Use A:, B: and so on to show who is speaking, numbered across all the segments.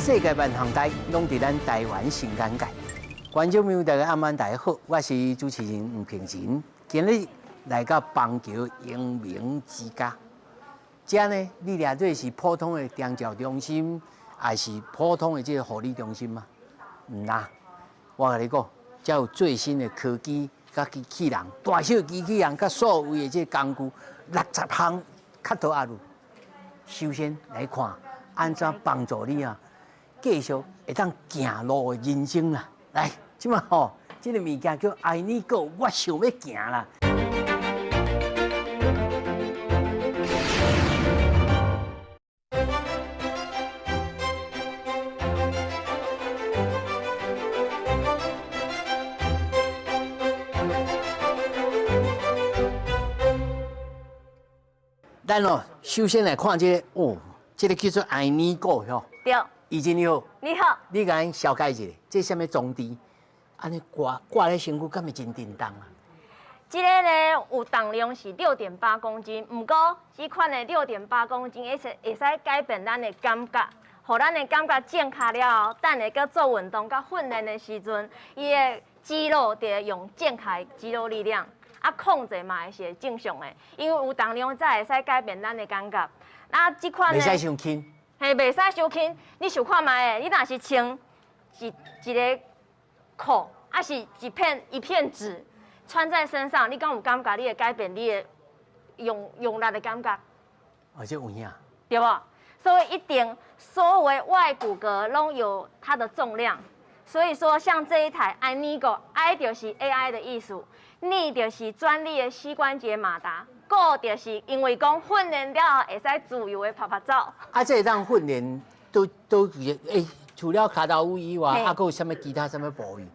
A: 世界萬項代，攏佇咱台灣新眼界。觀眾朋友，大家暗晚大家好，我是主持人吳平仁。今日來到邦橋英明之家，這呢，你掠做是普通的長照中心，還是普通的這個護理中心嗎？毋啦，我共你講，這有最新的科技佮機器人，大小機器人佮所有的這個工具，60項較多阿路。首先來看，按怎幫助你啊，繼續會當行路的人生啦。來，這馬吼，這個物件叫 iNiGO，我想欲行啦。咱哦，首先來看這個哦，這個叫做 iNiGO 吼。
B: 對。
A: 怡靜你好。
B: 你好。
A: 你共咱紹介一下，這啥物裝置？按呢掛掛咧身軀，敢會真沉重啊？
B: 這個呢有重量是6.8公斤，毋過這款的六點八公斤會使會使改變咱的感覺，予咱的感覺正確了後，等下閣做運動、佮訓練的時陣，伊的肌肉就會用正確的肌肉力量。啊，控制嘛會是會正常的，因為有重量才會使改變咱的感覺。啊，這款呢，
A: 袂使傷輕，
B: 嘿，袂使傷輕。你想看覓？你若是穿一一个褲，啊是一片一片紙穿在身上，你敢有感覺？你會改變你的用用力的感覺？
A: 哦，這有影，
B: 對無？所以一定所有的外骨骼攏有它的重量。所以說，像這一台 iNiGO，I 就是 AI 的意思，N 就是專利的膝關節馬達，Go 就是因為講訓練了後會使自由的趴趴走。
A: 啊，這會當訓練都都欸，除了跤頭趺以外，啊，閣有啥物其他啥物部位？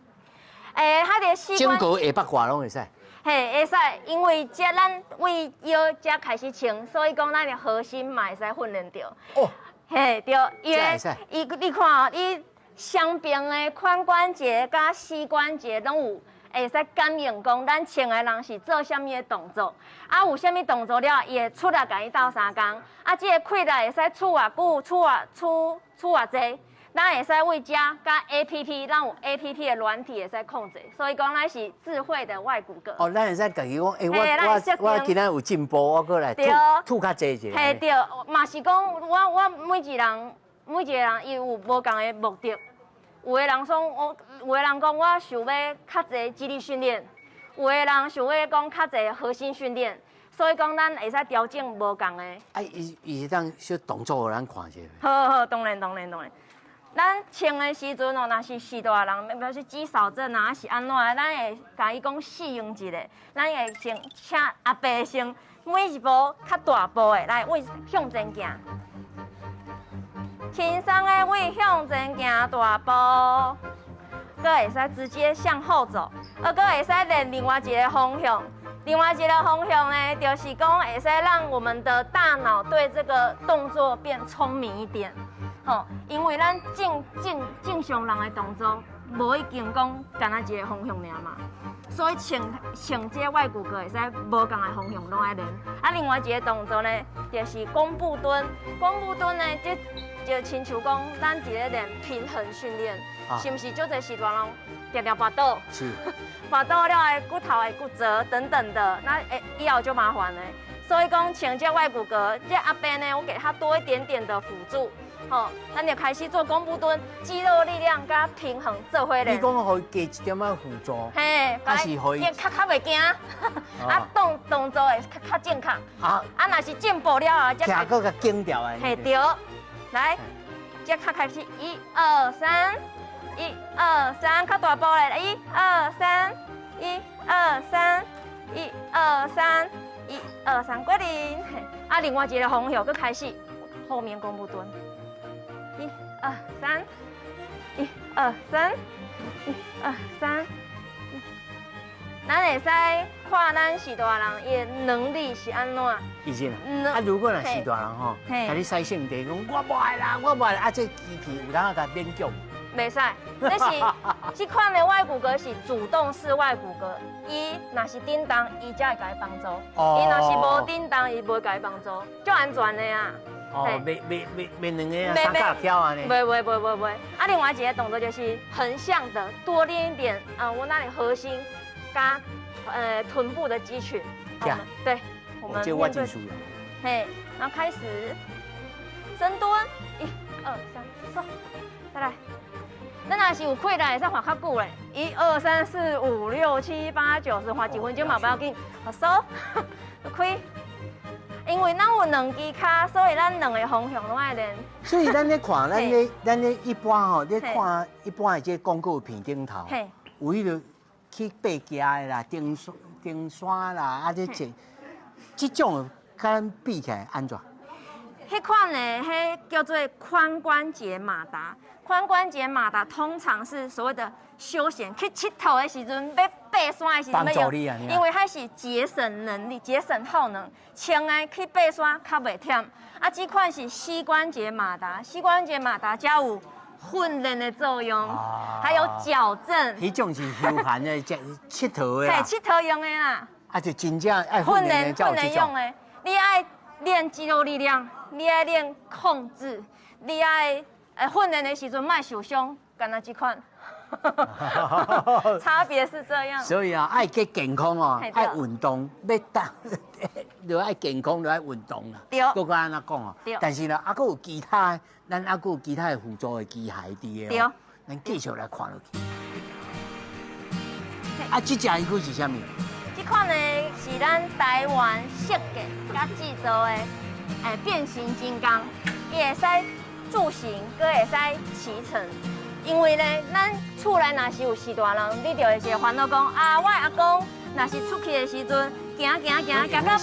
B: 欸，它的膝
A: 整個下腹掛攏會使。
B: 嘿，會使，因為這咱為腰才開始穿，所以講咱的核心嘛會使訓練著。
A: 哦。
B: 嘿，對，伊的伊你看哦，伊。雙邊的髖關節佮膝關節攏有會使感應，講咱穿的人是做啥物的動作，啊有啥物動作了，伊會出來共你鬥相共。啊，這個氣力會使儲偌久，儲偌儲儲偌濟，咱會使為遮佮 APP，咱有 APP 的軟體會使控制，所以講咱是智慧的外骨骼。
A: 哦，咱會使家己講，欸，我我我今仔有進步，我閣來吐吐較濟者。
B: 嘿對，嘛是講我我每一人每一個人伊有無仝的目的。有的人說，我有的人講，我想欲較濟肌力訓練；有的人想欲講較濟核心訓練。所以講，咱會使調整無仝的。
A: 啊，伊伊會當小動作予咱看一下。
B: 好好，當然當然當然。咱穿的時陣哦，若是序大人，比如說肌少症啊，抑是按怎的，咱會共伊講試用一下。咱會先請阿伯先每一步較大步的來位向前行。輕鬆的位向前行大步，閣會使直接向後走，啊，閣會使練另外一個方向。另外一個方向呢，就是講會使讓我們的大腦對這個動作變聰明一點。吼，因為咱正正正常人的動作，無一定講干焦一個方向爾嘛。所以穿穿這個外骨骼會使無仝的方向攏愛練。啊，另外一個動作呢，就是弓步蹲。弓步蹲呢，這就親像講，咱佇咧練平衡訓練，是毋是？足濟時段攏定定跋倒，
A: 是，
B: 跋倒了的骨頭會骨折等等的，那會以後就麻煩的。所以講穿這外骨骼，這阿伯呢，我給他多一點點的輔助，吼，咱就開始做弓步蹲，肌肉力量佮平衡做伙練。
A: 你講予伊加一點仔輔助，
B: 嘿，
A: 還是予伊
B: 較較袂驚，啊動動作會較較正確。啊，啊，若是進步了後，
A: 才閣較緊掉的。
B: 嘿，對。來，這較開始，一二三，一二三，較大步來，一二三，一二三，一二三，一二三，過來。啊，另外一個方向，閣開始，後面弓步蹲，一二三，一二三，一二三。咱會使看咱序大人伊的能力是按怎？
A: 以前啊，如果若序大人吼，共你使性地講，我無愛啦，我無愛啦，啊，這機器有當共勉強？
B: 袂使，這是這款的外骨骼是主動式外骨骼，伊若是振動，伊才會共你幫助；伊若是無振動，伊袂共你幫助，足安全的啊。
A: 哦，袂袂袂袂兩个三角翘按呢？
B: 袂袂袂袂袂。啊，另外一个動作就是橫向的，多練一點啊，我那裡核心加臀部的肌群。對，我們
A: 這我真需要。
B: 嘿，然後開始深蹲，一、二、三、四，再來。咱若是有氣力，會使划較久咧。一二三四五六七八九十，划一分鐘嘛不要緊。好收，開。因為咱有兩支跤，所以咱兩个方向攏愛練。
A: 所以咱咧看，咱咧一般吼，咧看一般的這個廣告片頂頭，有彼个去爬行的啦，登山啦，啊這這種佮咱比起來按怎？
B: 彼款呢，彼叫做髖關節馬達。髖關節馬達通常是所謂的休閒去𨑨迌的時陣，欲爬山的時陣欲用，因為彼是節省能力、節省耗能，穿的去爬山較袂忝。啊，這款是膝關節馬達，膝關節馬達才有訓練的作用，還有矯正。
A: 彼種是休閒的，這𨑨迌的。
B: 嘿，𨑨迌用的啦。
A: 啊，就真正愛訓練
B: 訓練用的，你愛練肌肉力量，你愛練控制，你愛。訓練的時陣莫受傷，干焦這款，差別是這樣。
A: 所以啊，愛健康哦，愛運動，欲當就愛健康，就愛運動啦。
B: 對。
A: 閣閣按怎講哦？對。但是呢，猶閣有其他，咱猶閣有其他的輔助的機械佇个。
B: 對。
A: 咱繼續來看落去。啊，這隻伊閣是啥物？
B: 這款呢是咱台灣設計佮製造的，變形金剛，伊會使助行，閣會使騎乘，因為呢，咱厝內若是有序大人，你就會一個煩惱講啊，我阿公若是出去的時陣，行行行，行到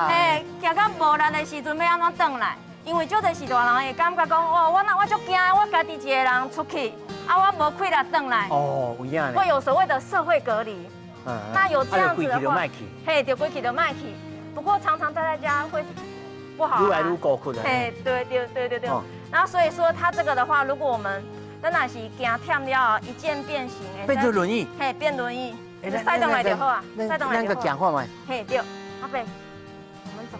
B: 嘿，行到無力的時陣，欲按怎轉來？因為足濟序大人會感覺講，哦，我我足驚，我家己一個人出去，啊，我無氣力轉來。
A: 哦，有影。
B: 會有所謂的社會隔離。那有這樣子的話，嘿，就規氣就莫去。不過常常待在家會不好。
A: 愈來愈孤苦了。
B: 嘿，對對對對對。然後所以說，它這個的話，如果我們咱若是行忝了，一鍵變形，
A: 變做輪椅，
B: 嘿，變輪椅，駛轉來就好啊，駛轉來就好。
A: 咱個行看覓？
B: 嘿，對，阿伯，我們走，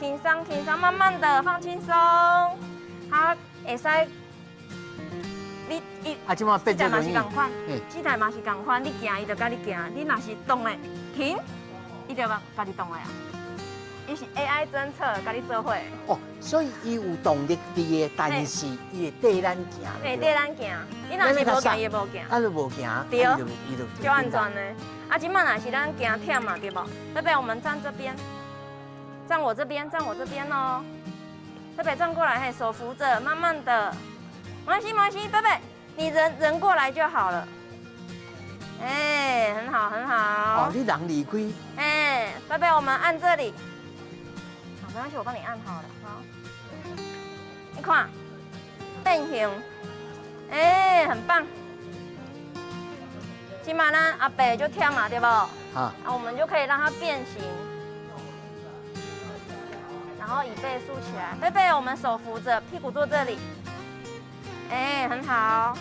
B: 輕鬆輕鬆，慢慢的放輕鬆，好，會使，你一，
A: 啊，這馬變做輪椅，
B: 這台嘛是仝款，這台嘛是仝款，你行伊就佮你行，你若是動的停，伊就家己動的啊。伊是 AI 偵測，佮你做伙。
A: 哦，所以伊有動力佇的，但是伊會綴咱行。
B: 會綴咱行，你若是無行，伊無行。
A: 啊，就無行，
B: 對，
A: 伊就
B: 就安全的。啊，這馬若是咱行忝嘛，對無？伯伯，我們站這邊，站我這邊，站我這邊哦。伯伯站過來，嘿，手扶著，慢慢的，沒關係，沒關係，伯伯，你人過來就好了。哎，很好，很好。
A: 哦，你人離開。
B: 哎，伯伯，我們按這裡。沒關係，我幫你按好了。好，你看，變形，哎，很棒。這馬呢，阿伯就忝嘛，對不？
A: 啊，
B: 啊，我們就可以讓它變形，然後椅背豎起來。伯伯，我們手扶著，屁股坐這裡。哎，很好。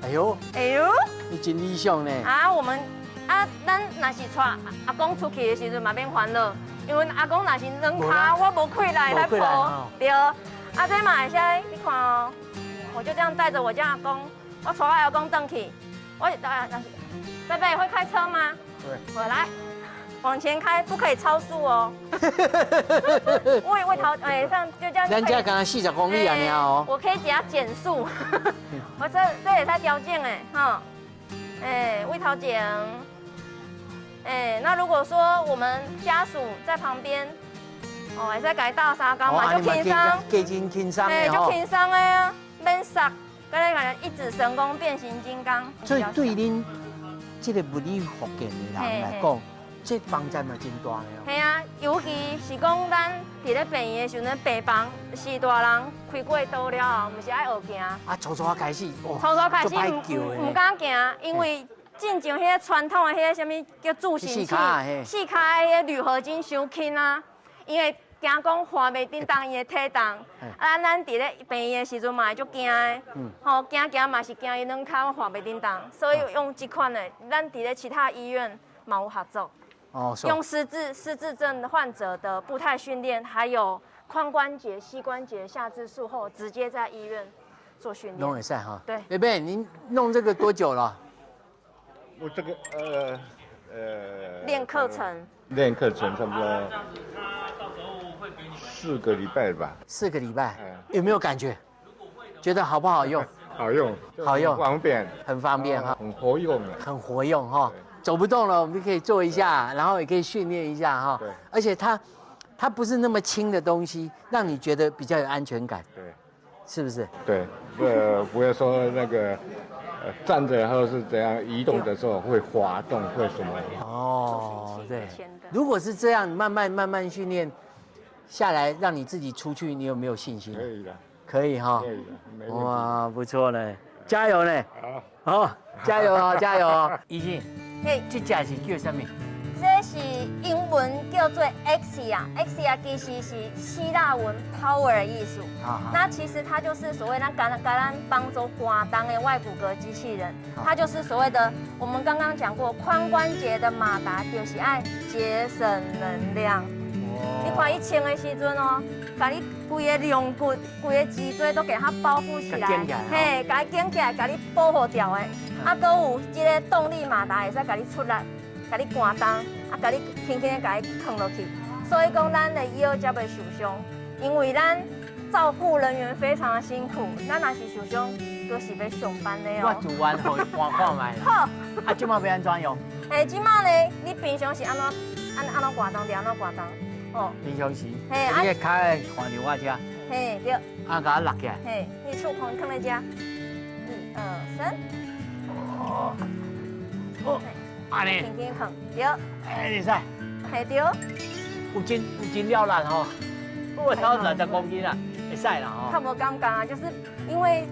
A: 哎呦，
B: 哎呦，
A: 你真理想呢。
B: 啊，我們。啊，咱若是帶阿公出去的時陣嘛免煩惱，因為阿公若是兩跤，我無氣力來抱，對。啊，這嘛會使，你看哦，我就這樣帶著我家阿公，我帶我阿公轉去，我啊，若是伯伯會開車嗎？
A: 會。
B: 我來，往前開，不可以超速哦。我頭哎，這樣就這樣。
A: 咱這剛剛40公里按呢哦。
B: 我可以給他減速，我這會使調整的，哈。哎，位頭前。哎，那如果說我們家屬在旁邊，哦，會使共伊鬥相共嘛，就輕鬆，
A: 加真輕鬆
B: 的，就輕鬆的啊，免捒，佮你講一指神功變形金剛。
A: 所以對恁這個物理復健的人來講，這幫助嘛真大的哦。
B: 係啊，尤其是講咱佇咧病院的時陣，病房序大人開過刀了後，毋是愛學行。
A: 啊，初初開始，
B: 初初開始毋敢行，因為。進前彼个傳統的彼个啥物叫助行器，四跤的彼个鋁合金傷輕啊，因為驚講換袂振動伊的體重，啊，咱佇咧病院的時陣嘛會足驚的，吼驚驚嘛是驚伊兩跤換袂振動，所以用這款的，咱佇咧其他醫院嘛有合作。
A: 哦，
B: 用失智症患者的步态训练，還有髖關節、膝關節下肢術後，直接在醫院做訓練。
A: 攏會使哈。
B: 對。
A: 伯伯，您弄這個多久了？
C: 我這個
B: 練課程。
C: 練課程差不多4個禮拜吧。
A: 4個禮拜，有沒有感覺？覺得好不好用？
C: 好用，
A: 好用，
C: 方便，
A: 很方便哈，
C: 很活用，
A: 很活用哈。走不動了，我們就可以坐一下，然後也可以訓練一下哈。
C: 對，
A: 而且它不是那麼輕的東西，讓你覺得比較有安全感。
C: 對，
A: 是不是？
C: 對，不要說那個站着或者是怎樣移動的時候會滑動，會什麼？
A: 哦，對。如果是這樣，慢慢慢慢訓練下來，讓你自己出去，你有沒有信心？
C: 可以的。
A: 可以哈。
C: 可以的。
A: 哇，不錯嘞，加油嘞！好，好，加油啊，加油啊！醫生，
B: 嘿，
A: 這隻是叫啥物？
B: 這是英文叫做 Axia，Axia 其實是希臘文 power 的意思。那其實它就是所謂咱共咱幫助搬重的外骨骼機器人，它就是所謂的我們剛剛講過髖關節的馬達，就是愛節省能量。你看伊穿的時陣哦，共你規个龍骨、規个脊椎都給它包覆起來，嘿，共伊緊起來，共你保護掉的。啊，閣有這個動力馬達會使共你出力，共你搬重，啊，共你輕輕的共伊囥落去。所以講，咱的腰才袂受傷，因為咱照護人員非常的辛苦，咱若是受傷，閣是欲上班的哦。
A: 我自願予伊搬看覓。
B: 好。
A: 啊，這馬欲按怎用？
B: 嘿，這馬呢，你平常是按怎按怎搬重就按怎搬重。哦，
A: 平常時，你的跤會放佇我遮，
B: 嘿對，
A: 啊，共我落起來，
B: 嘿，你觸碰囥咧遮，一二三，
A: 哦，哦，按呢，
B: 輕輕囥，對，
A: 哎，會使，
B: 嘿對，
A: 有真了力吼，我超60公斤啦，會使啦吼。
B: 較無感覺啊，就是因為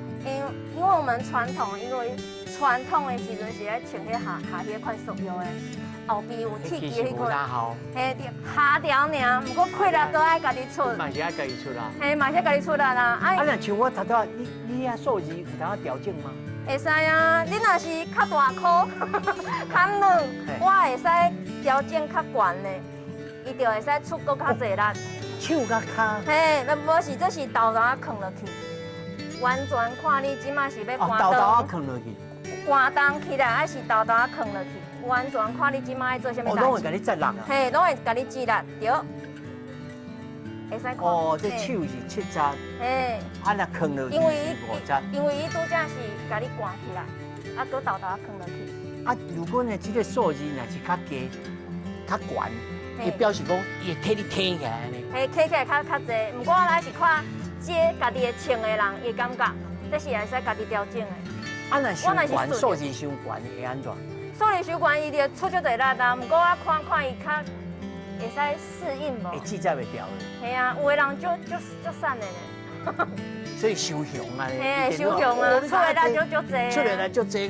B: 我們傳統，因為傳統的時陣是愛穿彼下下彼款塑料的。後邊有鐵枝彼款，嘿對，下條爾，毋過氣力閣愛家己出。
A: 嘛是愛家己出啊。
B: 嘿，嘛是愛家己出力啦。
A: 啊，若像我頭拄仔，你遐數字有當調整嗎？
B: 會使啊，你若是較大顆、較軟，我會使調整較懸的，伊就會使出閣較濟力。
A: 手佮跤。
B: 嘿，那無是這是豆豆仔囥落去，完全看你這馬是欲搬
A: 豆豆仔囥落去。
B: 搬重起來，還是豆豆仔囥落去？完全看你這馬愛做啥物代志。
A: 哦，攏會共你節力啊。
B: 嘿，攏會共你節力，對。會使看。
A: 哦，這手是70。
B: 嘿。
A: 啊，若囥落去
B: 因為伊
A: 50。
B: 因為伊拄才是共你搬起來，啊，閣豆豆仔囥落去。
A: 啊，如果呢，這個數字若是較低、較懸，伊表示講伊會替你提起來呢。
B: 嘿，提起來較濟，毋過咱是看這家己的穿的人伊感覺，這是會使家己調整的。
A: 啊，若傷懸，數字傷懸會按怎？
B: 數字傷懸，伊就出足濟力啊。毋過我看看伊較會使適應無？
A: 會節袂牢的。
B: 嘿啊，有的人足瘦的呢。
A: 所以傷雄啊！
B: 嘿，傷雄啊，出的力足濟。
A: 出的力足濟，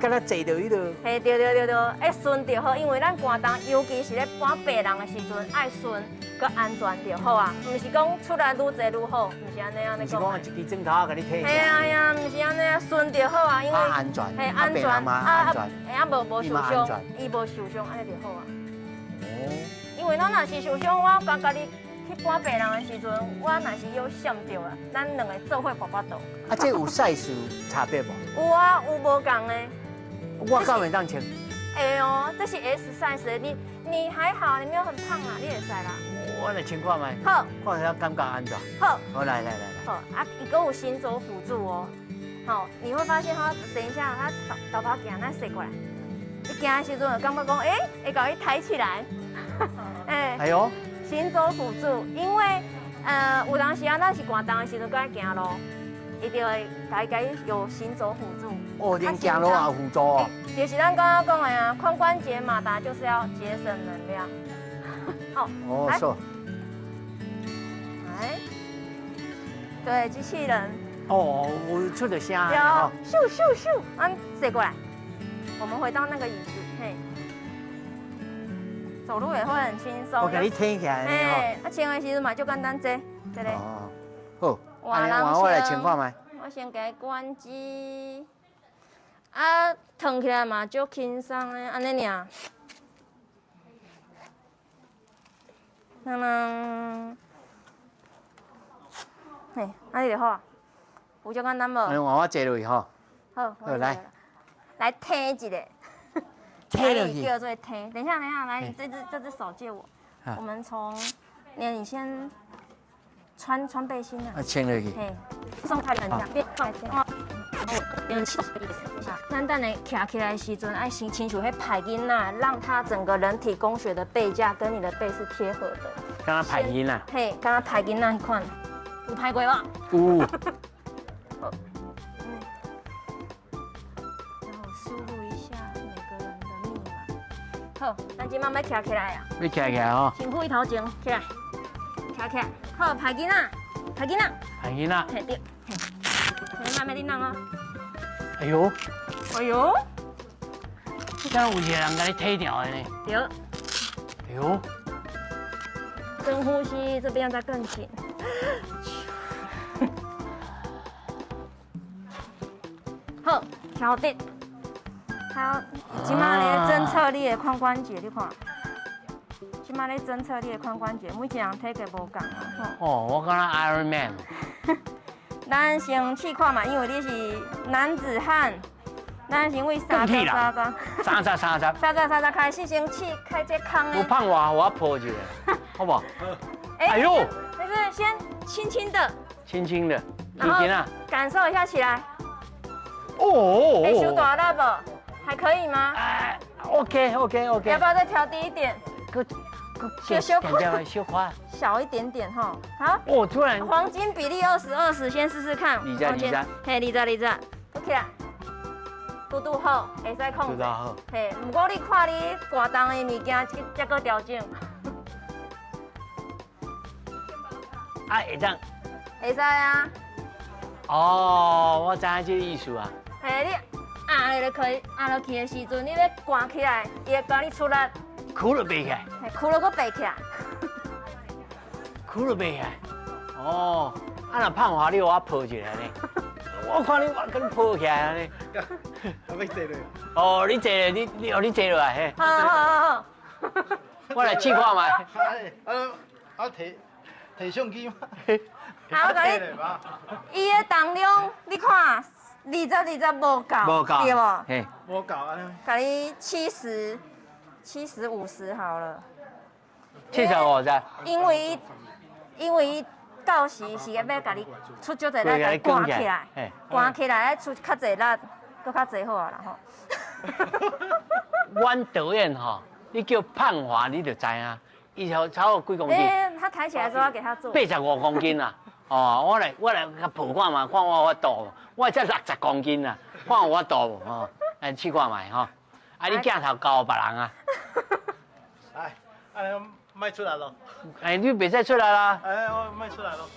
A: 敢若坐著彼落。
B: 嘿，對對對對，愛順就好，因為咱搬重，尤其是咧搬病人的時陣，愛順閣安全就好啊。毋是講出來愈濟愈好，毋是按呢按呢講。
A: 毋是講一支針頭共你提起來。
B: 嘿啊嘿啊，毋是按呢啊，順就好啊，因為
A: 安全，
B: 嘿安全，
A: 啊安全，
B: 嘿啊無受傷，伊無受傷，按呢就好啊。
A: 哦。
B: 因為咱若是受傷，我共家己去搬病人的時陣，我若是有閃著啊，咱兩个做伙跋跋倒。
A: 啊，這有 size 差別無？
B: 有啊，有無仝的。
A: 我敢會當穿？
B: 會哦，這是 S size，你還好，你沒有很胖啊，你會使啦。
A: 我來穿看覓。
B: 好。
A: 看下感覺按怎？
B: 好。
A: 好，來來來來。
B: 好啊，伊閣有行走輔助哦。好，你會發現他等一下他豆豆行，咱踅過來。伊行的時陣就感覺講，欸，會共伊抬起來。欸。
A: 哎喲。
B: 行走輔助，因為有當時啊，咱是搬重的時陣，閣愛行路，伊就會共伊有行走輔助。
A: 哦，連行路也有輔助哦。
B: 就是咱剛剛講的啊，髖關節馬達就是要節省能量。好。
A: 哦，是。
B: 來，對，機器人。
A: 哦，有出著聲。
B: 有，咻咻咻，嗯，踅過來。我們回到那個椅子，嘿。走路也會很輕鬆。
A: 我共你提起來。
B: 嘿，啊，穿的時陣嘛足簡單，這個。
A: 哦，好，按呢，我來穿看覓。
B: 我先共伊關機。啊，脫起來嘛足輕鬆的，按呢爾。噔噔，嘿，按呢就好，有遮簡單無？
A: 哎，我坐落去吼。
B: 好，
A: 好來，
B: 來提一下，
A: 提落去，
B: 叫做提。等一下，等一下，來，你這隻手借我。我們從，你先穿背心啊。
A: 啊，穿落去。
B: 嘿，鬆開兩下，別放。咱等下徛起來的時陣，愛先親像彼排囡仔，讓他整個人體工學的背架跟你的背是貼合的。
A: 敢若排囡仔。
B: 嘿，敢若排囡仔彼款，有排過無？
A: 有。
B: 好，然後輸入一下每個人的密碼。好，咱這馬欲徛起來啊！
A: 欲徛起來吼。
B: 辛苦伊頭前起來，徛起來。好，排囡仔，排囡仔。
A: 排囡仔。
B: 嘿對，嘿，慢慢恁弄哦。
A: 哎呦，
B: 哎呦，
A: 敢有一個人共你提掉的呢？
B: 對。
A: 哎呦，
B: 深呼吸，這邊再更緊。好，調直。好，這馬咧偵測你的髖關節，你看。這馬咧偵測你的髖關節，每一個人體格無仝啊。
A: 哦，我敢若 Iron Man。
B: 咱先試看嘛，因為你是男子漢，咱先為三十三十，
A: 三十三十，
B: 三十三十開始先試開這空的。
A: 有胖我，我抱一下，好不好？哎呦，
B: 就是先輕輕的，
A: 輕輕的，輕輕啊，
B: 感受一下起來。
A: 哦，
B: 哎，傷大力無？還可以嗎？
A: 哎，OK OK OK。
B: 要不要再調低一點？
A: 小小塊，小塊，
B: 小一點點哈。好。
A: 哦，突然。
B: 黃金比例20、20，先試試看。
A: 二十二十。
B: 嘿，二十二十，OK 啦。拄拄好，會使控制。
A: 拄拄好。
B: 嘿，不過你看你掛重的物件，才閣調整。
A: 啊，會當。
B: 會使啊。
A: 哦，我知影這個意思啊。
B: 嘿，你壓落去，壓落去的時陣，你欲掛起來，伊會共你出力。
A: 箍都袂起來，
B: 箍都閣袂起來，
A: 箍都袂起來。哦，啊若胖華你予我抱一下呢？我看你我共你抱起來呢。
D: 我欲坐落。
A: 哦，你坐，你你哦，你坐落來嘿。
B: 好好好好。
A: 我來試看覓。
D: 啊提提相機嗎？
B: 啊，我共你，伊的重量你看，二十二十無夠，
A: 無夠，
B: 對無？
A: 嘿，
D: 無夠按呢。
B: 共你七十。70、50好了，70、
A: 50。
B: 因為到時是欲共你出足濟力，共你掛起來，掛起來愛出較濟力，閣較濟好啊啦吼。
A: 阮導演吼，你叫胖華你就知影，伊就超過幾公斤。
B: 他抬起來之後，我給他做。
A: 85公斤啦，哦，我來共抱看覓，看我有法度，我才60公斤啦，看有法度無吼，來試看覓吼。啊！你鏡頭交予別人啊！
D: 哎，按呢莫出來咯。
A: 哎，你袂使出來啦。
D: 哎，我莫出來咯。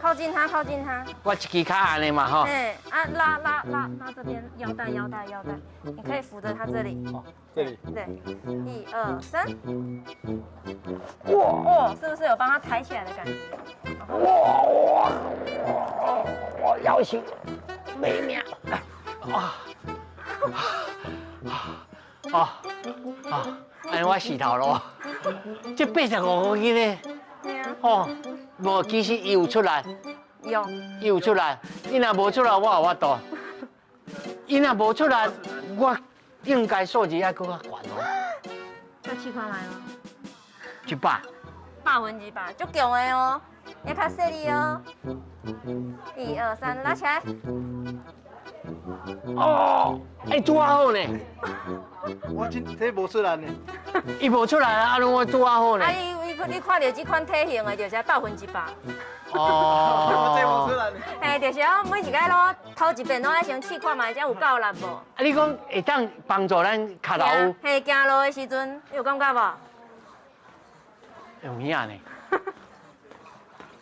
B: 靠近他，靠近他。
A: 我一支跤按呢嘛吼。
B: 哎，啊，拉拉拉拉這邊腰帶腰帶腰帶，你可以扶着他這裡。
D: 哦，這裡。
B: 對，1、2、3。哇哇，是不是有幫他抬起來的感覺？
A: 哇哇哇！我夭壽沒命。啊！哦哦，按呢我死頭咯，這85公斤呢？
B: 對啊。
A: 哦，無，其實伊有出來。
B: 有。
A: 伊有出來，伊若無出來，我有法度。伊若無出來，我應該數字愛閣較懸哦。
B: 再試看覓嗎
A: ？100。
B: 100%，足強的哦，要較細膩哦。1、2、3，拉起來。
A: 哦，哎，拄仔好呢。
D: 我這無出來呢。
A: 伊無出來啊，啊，我拄仔好呢。
B: 啊，伊你看著這款體型的，就是100%。
A: 哦。
D: 這無出來呢。
B: 嘿，就是我每一擺攏頭一遍攏愛先試看覓，才有夠力無？
A: 啊，你講會當幫助咱跤頭？
B: 嘿，行路的時陣，你有感覺無？
A: 有影呢。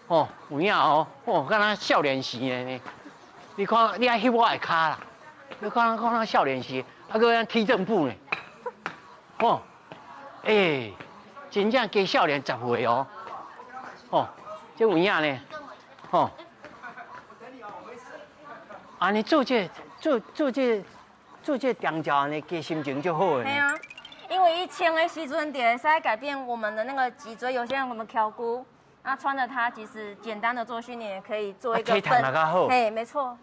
A: 哦，有影哦，哦，敢若少年時的呢。你看，你愛翕我的跤啦！你看，看那少年時，啊，閣按踢正步呢。哦，欸，真正加少年10歲哦。哦，這有影呢。哦，按呢做這做做這做這動作按呢，加心情就好的。
B: 嘿啊，因為伊穿的時陣就會使改變我們的那個脊椎，有些人我們翹骨，那穿着它其實簡單的做訓練也可以做一個
A: 體態嘛較好。
B: 嘿，沒錯，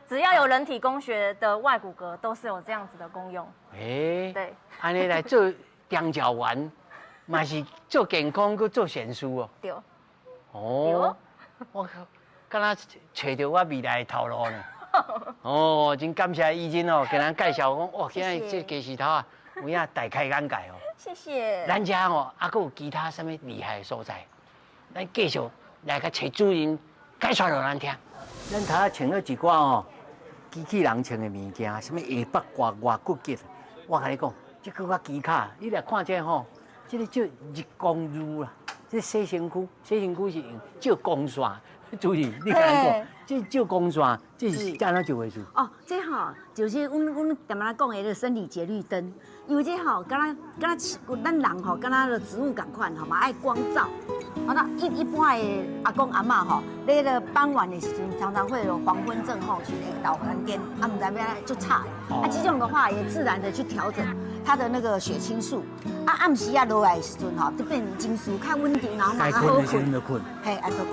B: 只要有人體工學的外骨骼，都是有這樣子的功用。
A: 欸，
B: 對，
A: 按呢來做長照員，嘛是做健康，閣做善事哦。
B: 對。
A: 哦，我敢若揣著我未來的頭路呢。哦，真感謝伊真哦，給咱介紹講，哇，今日這家私頭啊，有影大開眼界哦。
B: 謝謝。
A: 咱遮哦，還閣有其他啥物厲害的所在？咱繼續來共揣主任解說予咱聽。咱頭仔穿了一寡哦，機器人穿的物件，啥物下腹外外骨骼。我共你講，這閣較機巧，你來看這吼，這个叫日光浴啦，這洗身軀，洗身軀是用照光線。主任，你共咱講，這照光線，這是按怎一回事？
E: 哦，這吼就是阮恬仔講的彼个生理節律燈，因為這吼敢若敢若咱人吼敢若植物仝款吼嘛愛光照。好，那一般的阿公阿嬤吼，咧彼个傍晚的時陣，常常會有黃昏症候群，會老眼睛，啊，毋知欲按怎足吵。啊，這種的話也自然的去調整他的那個血清素。啊，暗時啊落來的時陣吼，就變成情緒較穩定，然後嘛較好睏。嘿，愛閣睏。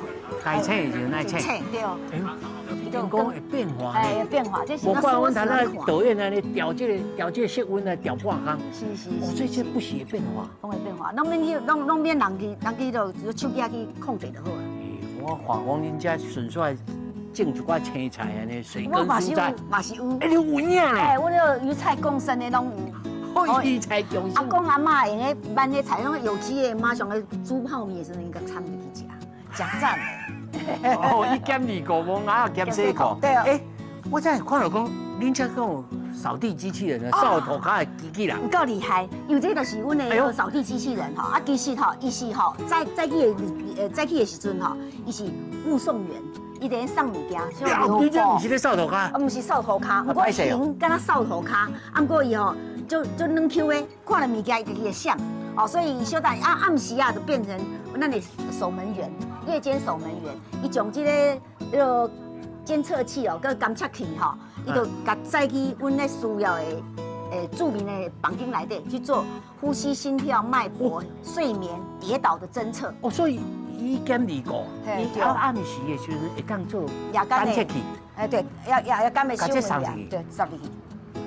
A: 該醒的時陣愛醒。
E: 醒對。
A: 哎呦，聽講會變化。
E: 哎，會變化，這是。
A: 無怪阮頭仔導演按呢調這個調這個色溫來調半工。
E: 是是。
A: 哦，所以這不時會變化。
E: 攏會變化，攏免去，攏攏免人去，人去就手機去控制就好啊。
A: 我看講恁遮純粹種一寡青菜按呢，水耕蔬菜。
E: 嘛是有。
A: 哎，你有影咧？
E: 哎，阮那個魚菜共生的攏有。
A: 魚菜共生。
E: 阿公阿嬤用彼挽彼菜，攏有機的，馬上咧煮泡麵的時陣，𪜶共摻入去食，誠讚的。
A: 哦，一減二顧摸啊，減四顧。
E: 對啊。
A: 欸，我才看著講，恁遮閣有掃地機器人啊，掃塗跤的機器人。
E: 有夠厲害，因為這就是阮的掃地機器人吼。啊，其實吼，伊是吼，早起的早起的時陣吼，伊是護送員，伊佇咧送物件。
A: 你這毋是咧掃塗跤？
E: 啊，毋是掃塗跤，毋過形敢若掃塗跤，啊，毋過伊吼就軟 Q 的，看著物件伊家己會閃。哦，所以伊小等啊暗時啊，就變成咱的守門員，夜間守門員。伊將這個彼个監測器哦，佮監測器吼，伊就共載去阮咧需要的住民的房間內底去做呼吸、心跳、脈搏、睡眠、跌倒的偵測。
A: 哦，所以伊減二顧，伊暗暗時的時陣會當做監測器。
E: 哎，對，夜間的守門員，對，送入去。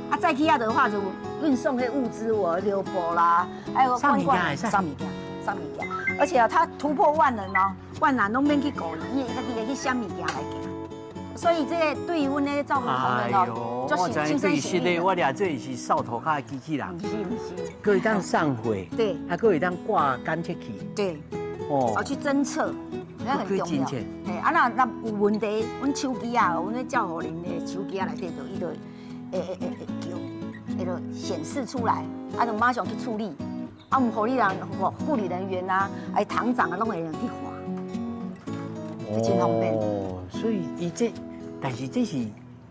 E: 啊，早起啊的話就運送彼物資，我尿布啦，還有
A: 罐罐，
E: 送物件，送物件。而且啊，他突破萬人哦，萬難攏免去顧伊，伊家己會去想物件來行。所以這個對於阮咧照顧同仁哦，就是親身經歷。
A: 我掠這是掃塗跤的機器人，
E: 毋是毋是，
A: 閣會當送貨，
E: 對，
A: 啊，閣會當掛監測器，
E: 對，哦，去偵測，那很重要。嘿，啊，那若有問題，阮手機啊，阮咧照護人的手機啊內底就伊就會會叫，會就顯示出來，啊，就馬上去處理。啊，毋護理人、護理人員啊，還堂長啊，攏會用去看，真方便。
A: 哦，所以伊這，但是這是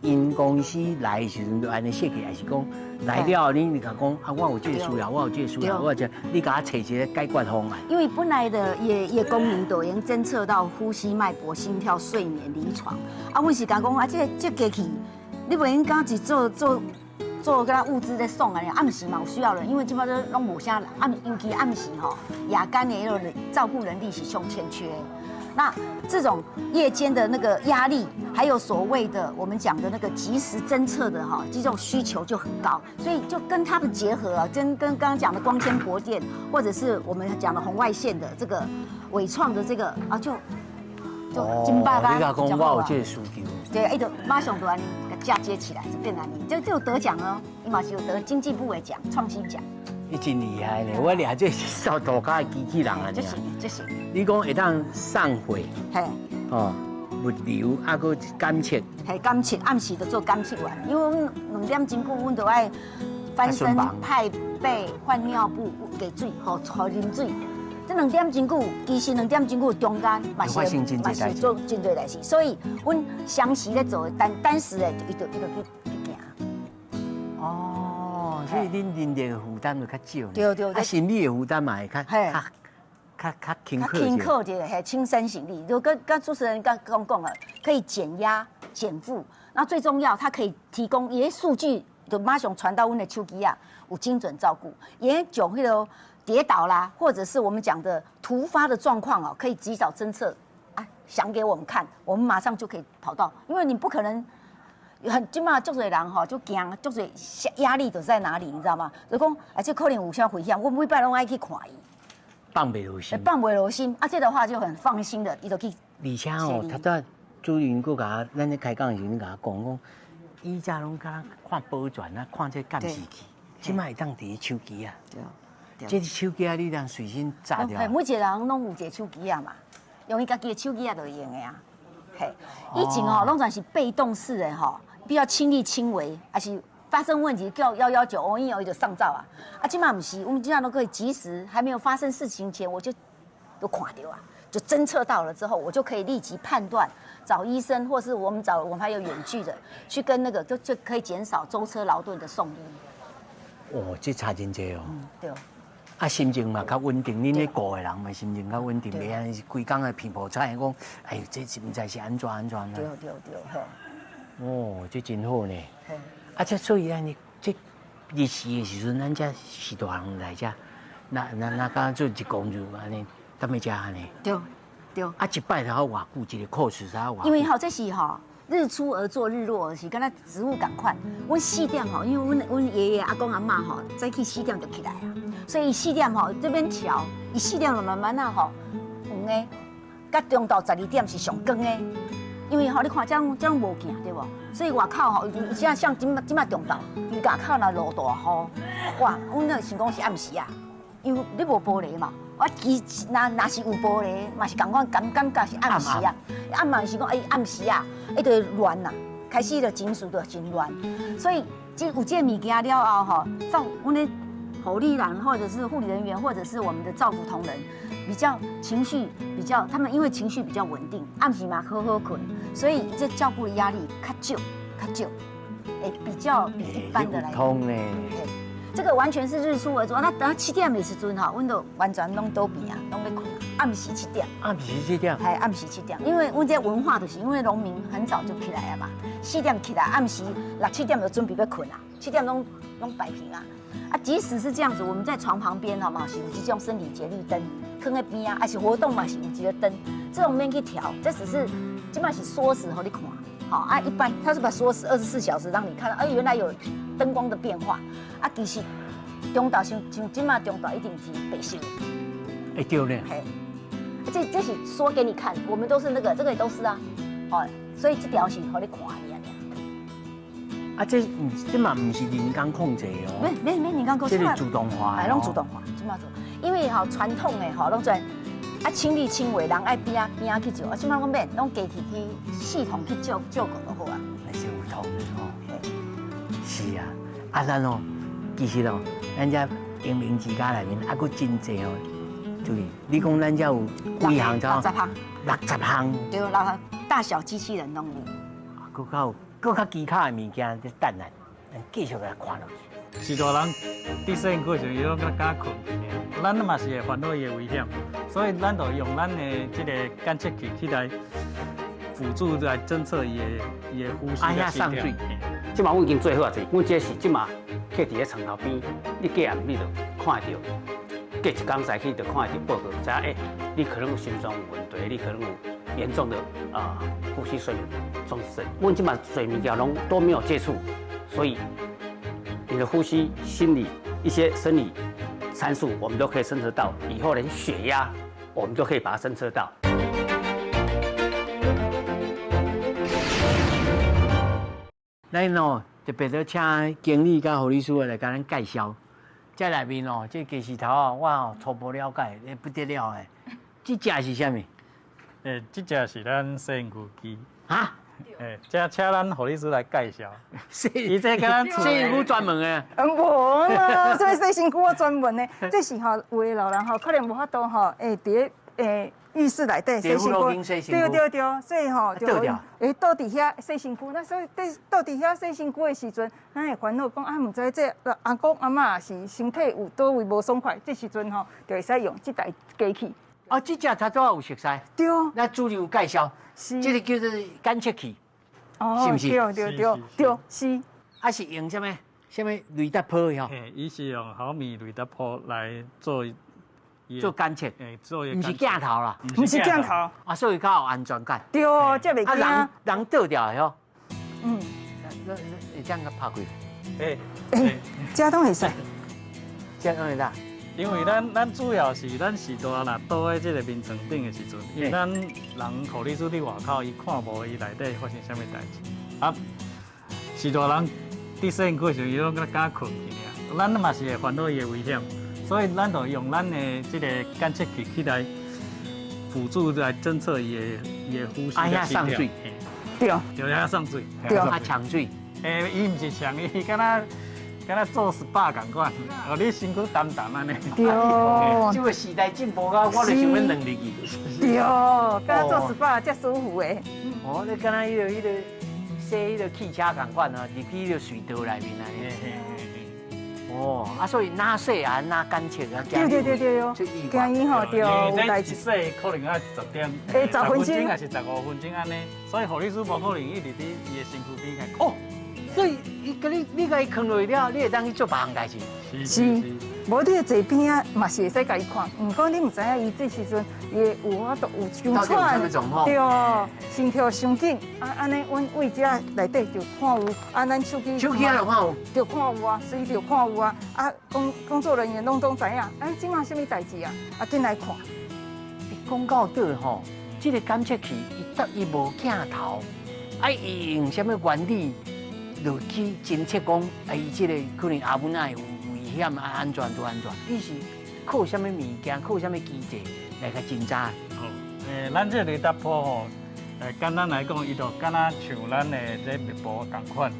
A: 𪜶公司來的時陣就按呢設計，還是講來了你共講啊，我有這個需要，我有這個需要，我這，你共我揣一個解決方案。
E: 因為本來的伊的功能就已經偵測到呼吸、脈搏、心跳、睡眠、離床。啊，阮是共講啊，這個機器，你袂用敢是做做做敢若物資咧送啊，暗時嘛有需要的，因為這擺都攏無啥人，暗尤其暗時吼，夜間的彼個照顧能力是上欠缺。那這種夜間的那個壓力，還有所謂的我們講的那個即時偵測的哈，這種需求就很高，所以就跟它的結合啊，跟剛剛講的光纖薄電，或者是我們講的紅外線的這個緯創的這個啊，就真巴
A: 你共講我有這個需求，
E: 對，伊就馬上就按呢共嫁接起來，就變按呢，就有得獎哦，伊嘛是有得經濟部的獎，創新獎。
A: 你真厲害呢！我掠這是掃塗跤的機器人啊！
E: 這是這是。
A: 你講會當送貨，
E: 嘿，
A: 哦，物流啊，閣監測，
E: 嘿，監測暗時就做監測員，因為阮兩點鐘久，阮就愛翻身、拍背、換尿布、給水、予啉水。這兩點鐘久，其實兩點鐘久中間嘛是嘛是做真濟代誌，所以阮詳細咧做，單單時的伊就去行。
A: 哦，所以恁人力的負擔就較少，
E: 對對，
A: 啊，心理的負擔嘛會較較較較輕
E: 較輕巧一下，嘿，輕身行李。就跟主持人剛剛講了，可以減壓減負，那最重要，它可以提供一些數據。就馬上傳到阮的手機啊，有精準照顧，也將彼個跌倒啦，或者是我們講的突發的狀況哦，可以及早偵測，啊，響給我們看，我們馬上就可以跑到，因為你不可能很這馬足濟人吼，就驚，足濟壓力都在哪裡，你知道嗎？就講啊，這可能有啥危險，我每擺攏愛去看伊，
A: 放袂落心，
E: 放袂落心，啊，這的話就很放心的，伊就去。
A: 而且哦，頭拄主任閣共咱咧開講的時陣，共我講講，以前攏敢若看保全啊，看這監視器，這馬會當佇手機啊。對。這手機啊，你通隨身紮著。
E: 每一個人攏有一個手機啊嘛，用伊家己的手機啊就會用的啊。嘿，以前吼攏全是被動式的吼，比較親力親為，還是發生問題叫119，哦伊就送走啊。啊，這馬毋是，阮們這馬都可以及時，還沒有發生事情前，我就都看著啊，就偵測到了之後，我就可以立即判斷，找醫生，或是我們找我們還有遠距的去跟那個，就可以減少舟車勞頓的送醫。
A: 哦，這差真濟哦。
E: 嗯，對。
A: 啊，心情嘛較穩定，恁咧顧的人嘛心情較穩定，袂按呢規工的皮婆菜講，哎呦，這是毋知是按怎按怎。
E: 對對對，好。
A: 哦，這真好呢。啊，這所以按呢，這日時的時陣，咱這序大人來遮，那敢做一工就按呢，踮咧遮按呢。
E: 對對。
A: 啊，一擺才偌久，一個 course 才偌久。
E: 因為吼，這是吼日出而作，日落而息，敢若植物仝款。阮四點吼，因為阮爺爺阿公阿嬤吼早起四點就起來啊，所以四點吼這邊調，伊四點就慢慢啊吼黃的，佮中晝12點是上光的。因為吼你看這樣這樣無鏡對無？所以外口吼，像像這馬中晝，伊外口若落大雨，哇，阮那想講是暗時啊，因為你無玻璃嘛。我其實若是有玻璃，嘛是仝款感覺是暗時啊，暗嘛是講哎暗時啊，伊就會亂啦，開始就情緒就真亂，所以這有這個物件了後吼，照阮的護理人或者是護理人員或者是我們的照顧同仁，比較情緒比較，他們因為情緒比較穩定，暗時嘛好好睏，所以這照顧的壓力較少較少，欸比較比一般的來
A: 講。
E: 這個完全是日出而作，那等到7點的時陣吼，阮就完全攏倒病啊，攏欲睏。暗時7點。
A: 暗時7點。
E: 係暗時7點，因為阮這文化就是因為農民很早就起來啊嘛，4點起來，暗時6、7點就準備欲睏啊，7點攏擺平啊。啊，即使是這樣子，我們在床旁邊吼嘛是有這種生理節律燈，囥在邊啊，還是活動嘛是有一個燈，這種免去調，這只是這馬是縮時予你看，好啊，一般他是把縮時24小時讓你看到，哎，原來有燈光的變化。啊，其實中晝像像這馬中晝一定是白色的。
A: 欸，對呢。
E: 嘿，這是說給你看，我們都是那個，這個也都是啊，哦，所以這條是予你看的。
A: 啊，這嘛毋是人工控制哦。
E: 沒人工控制，
A: 這是自動化。
E: 哎，攏自動化，這馬做，因為吼傳統的吼攏全啊親力親為，人愛邊仔邊仔去照，啊，這馬攏免，攏機器去系統去照照顧就好啊。
A: 那是有通的吼。是啊，啊咱哦，其實哦，咱遮英明之家內面還閣真濟哦，注意，你講咱遮有幾項？
E: 60項。
A: 60項。
E: 對，60項，大小機器人攏有。
A: 閣較有，閣較其他的物件在等咱，咱繼續來看落去。
F: 序大人佇洗身軀時，伊攏敢睏去爾，咱嘛是會煩惱伊的危險，所以咱就用咱的這個監測器去來輔助來偵測伊的呼吸
A: 啊，遐送水。
G: 這馬阮已經做好啊，濟，阮這是這馬客佇咧床頭邊，你過暗你就看會著，過一工早起就看會著報告，知影欸，你可能有心臟有問題，你可能有嚴重的啊呼吸睡眠中止症。阮這馬濟物件攏都沒有接觸，所以你的呼吸、心理一些生理參數，我們都可以偵測到。以後連血壓，我們都可以把它偵測到。
A: 咱哦特別咧請經理佮護理師來共咱介紹。這內面哦，這個機器頭哦，我哦初步了解，不得了的。這隻是啥物？
F: 欸，這隻是咱洗身軀機。
A: 哈？
F: 欸，這請咱護理師來介紹。
A: 伊這敢若洗身軀專門的。
H: 無啦，啥物洗身軀我專門的，這是吼有的老人吼可能無法度吼，欸，佇咧欸。浴室內底洗身軀，對對對，所以吼就會倒佇遐洗身軀。那所以倒佇遐洗身軀的時陣，咱會煩惱講啊，毋知這阿公阿嬤是身體有佗位無爽快，這時陣吼就會使用這台機器。
A: 哦，這隻頭拄仔有熟似。
H: 對。
A: 咱主任有介紹，
H: 是。
A: 這個叫做監測器，
H: 哦，
A: 是毋是？
H: 對對對對，是。
A: 啊，是用啥物？啥物雷达波吼？
F: 嘿，伊是用毫米雷达波来做
A: 做监测，
F: 做，
A: 毋是镜头啦，
H: 毋是镜头，
A: 啊，所以较有安全感。
H: 对，这袂惊。
A: 啊，人人倒掉的吼。嗯。会这样个拍开。
F: 欸
H: 欸，这拢会使。
A: 这拢会使。
F: 因为咱主要是咱序大若倒喺这个眠床顶的时阵，因为咱人护理师伫外口，伊看无伊内底发生啥物代志。啊，序大人伫洗身躯的时阵，伊拢敢困去尔。咱嘛是会烦恼伊的危险，所以咱就用咱的这个监测器起来辅助来侦测伊的呼吸。
A: 啊，遐送水。
H: 对。
F: 就遐送水。
H: 对。
A: 啊，呛水。
F: 欸，伊毋是呛，伊敢若。敢若做 SPA 仝款，予你身躯澹澹按呢。
H: 对，
A: 这个时代进步到，我就想欲软入去。
H: 对，敢若做 SPA 才舒服的。
A: 哦，你敢若彼个洗彼个汽车仝款啊，入去彼个隧道内面按呢。哦，啊，所以哪洗啊，哪监测啊，
H: 对对对对对，惊伊吼对，有代
F: 志。洗可能爱十点，
H: 欸，10分钟，
F: 还是15分钟按呢，所以护理师无可能一直伫伊的身躯边来。
A: 哦。所以，伊佮你，你共伊囥落去了，你会当去做别项代志。
H: 是，无你坐边仔嘛是会使共伊看，毋过你毋知影伊这时阵伊会有法度有伤喘，对，心跳伤紧，啊，按呢，阮位遮内底就看有，啊，咱手机
A: 手机也看有，
H: 就看有啊，随时就看有啊，啊，工作人员拢拢知影，哎，这马啥物代志啊？啊，紧来看。
A: 讲到底吼，这个监测器伊得伊无镜头，啊，伊用啥物原理？落去侦测讲，啊，伊这个可能阿母仔有危险啊，安全都安全。你是靠啥物物件，靠啥物机制来共侦查？
F: 哦，咱这个雷达波吼，简单来讲，伊就敢若像咱的这脉搏仝款，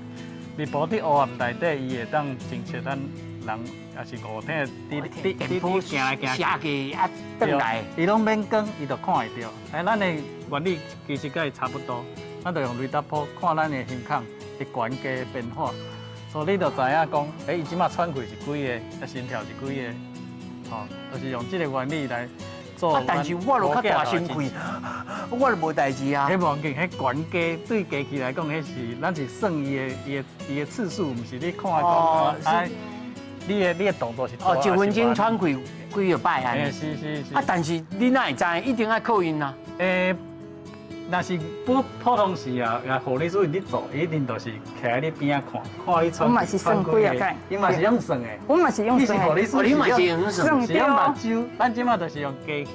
F: 脉搏伫黑暗内底，伊会当侦测咱人，也是五体伫伫伫行来行
A: 去，写啊，转来，
F: 伊拢免光，伊就看会著。哎，咱的原理其实佮伊差不多，咱就用雷达波看咱的胸孔。的悬低变化，所以你就知影讲，欸，伊这马喘气是几个，啊，心跳是几个，吼，就是用这个原理来做。
A: 啊，但是我若较大声气，我就无代志啊。
F: 彼无要紧，彼悬低对机器来讲，彼是咱是算伊的次数，毋是你看讲，啊，你的动作是。
A: 哦，1分钟喘气几个摆按呢？
F: 是是是。
A: 啊，但是你哪会知？一定爱靠𪜶啊。
F: 欸。若是普通时啊，啊护理师伫做，一定就是徛喺你边仔看，看你喘。
H: 我嘛是算几啊摆。
F: 伊嘛是用算的。
H: 我嘛是用算的。
F: 护理师，
A: 你嘛是用算。
F: 是用目睭，咱这马就是用机器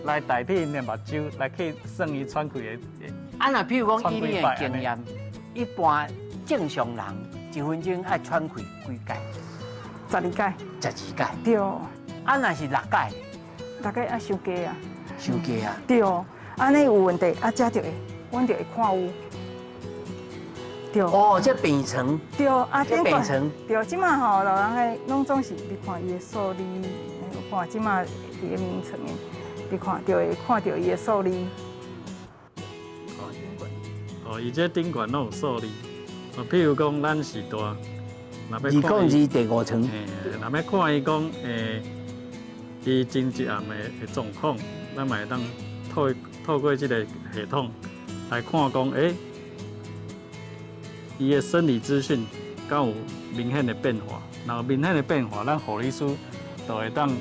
F: 来代替𪜶的目睭来去算伊喘气的。
A: 啊，若比如讲以你的经验，一般正常人1分钟爱喘气几摆
H: ？12摆。
A: 12摆。
H: 对。
A: 啊，若是6摆。
H: 6摆啊，伤低啊。
A: 伤低啊。
H: 对。按呢有问题，啊，这就会，阮就会看有。对。
A: 哦，这病床。
H: 对，啊，
A: 这病床。
H: 对，这马吼老人的拢总是你看伊的数字，看这马伫咧眠床的，你看就会看著伊的数字。
F: 哦，伊这顶悬拢有数字。哦，譬如讲咱序大，若欲
A: 202第5层。
F: 若欲看伊讲，伊前一暗的状况，咱嘛会当透过这个系统来看，讲，欸，伊的生理资讯敢有明显的变化？若有明显的变化，咱护理师就会当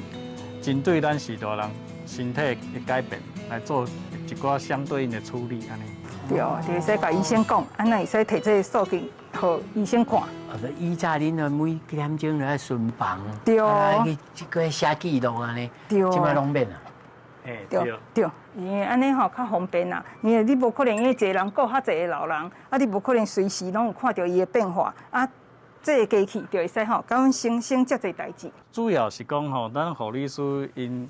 F: 针对咱序大人身体的改变来做一寡相对应的处理，按呢。
H: 对，就会使共医生讲，按呢会使提这个数据予医生看。
A: 啊，以前恁啊每几点钟就爱巡房，
H: 对，
A: 啊去这个写记录按呢，
H: 对，
A: 这摆拢免啊。
H: 对对，因为按呢吼较方便啦。因为你无可能因为一个人顾较济个老人，啊，你无可能随时拢有看著伊的变化。啊，这个机器就会使吼，共阮省省遮济代志。
F: 主要是讲吼，咱护理师𪜶